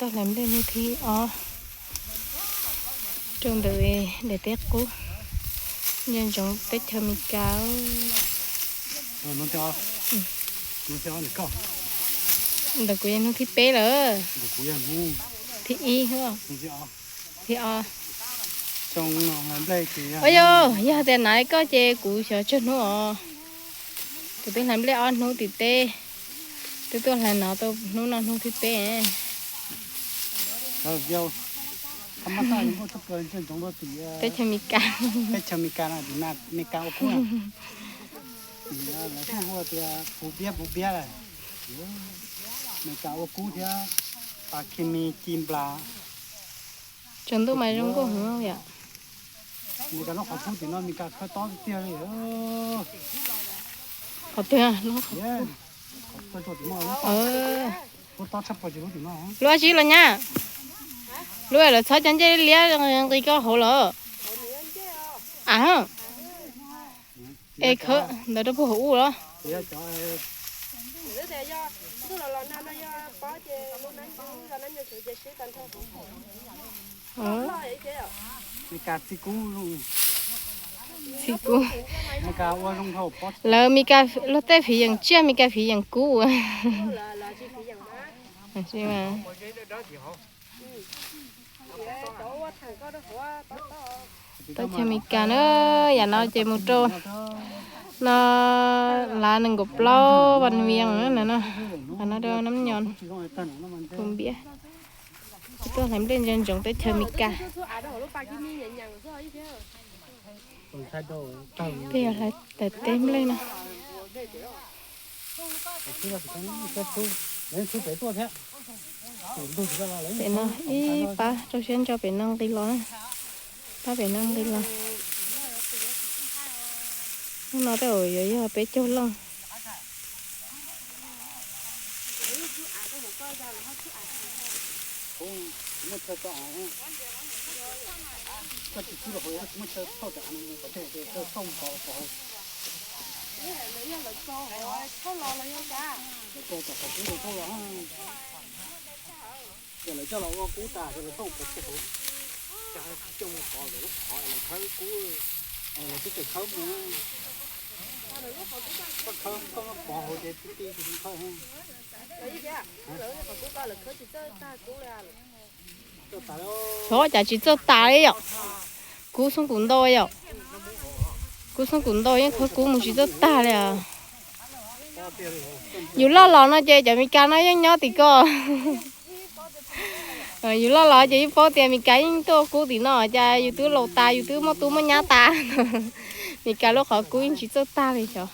Toj hlais nplej hnub thib ob rau ntawm daim teb qub, nco ntsoov teb chaws Amelikas. Ntawm kuv yog hnub thib peb lawm. Thib ib, thib ob. Yog, yog tias nav li koj ces kuv xyov tsawg hnub os. Kuv twb hlais nplej ob hnub tim teb, twb tuaj hlais no tau hnub no hnub thib peb. Teb chaws Amelikas. Teb chaws Amelikas no, Amelikas ua kub. Lawv thiaj hu tias puv biab puv biab lawm. Amelikas ua kub thiab, pas khi mi ci nplas. Tsaus ntuj mas zoo nkauj heev yom. Amelikas lub qhov kub tim no Amelikas khawb tob tiag li. Qhov twg? Lub ab tsi los nyab? Lub lawv txhob cov ncej liab nqis koj hauv lawm. A, es khawb ntawd rau puag hauv ub los? Txi kub. Lawv Amelikas luag tej fiv yeem tsiaj, Amelikas fiv yeem kub. Teb chaws Amelikas na, yam no ces mus rau no, lav nees nkaum plaub vas vias no, no rau Nab Nyo, Colombia. Tuaj hlais nplej ntsoov ntsoov teb chaws Amelikas. Peb yog hlais daim teb nplej no. Pem no ib pab rau siab ntso pem no nqis los. Pab pem no nqis los. Hnub no tej zaum yuav yog peb caug leej. Ces lawv coj los ua kub tas ces lawv thauj pov tseg hauv, ces tsis coj mus pov lawv lub qhov lawv khawb kub, lawv twb tseem khawb mus. Koj khawb koj pov hauv ces tib tib tsis khawb. Thov cas tsis txawj tas li yom. Kub xoob kuv ntau yom. Kub xoob kuv ntau yeej khawb kub mus tsis txawj tag li. Yus loj los no ces cov Meskas no yeej nyob tim ko. Yus loj los ces yeej paub tias Meskas yeej tuaj kub tim no, cas yus twb laus tas yus twb muaj tub muaj nyab tas. Meskas lub qhov kub yeej tsis txawj tag li xyov.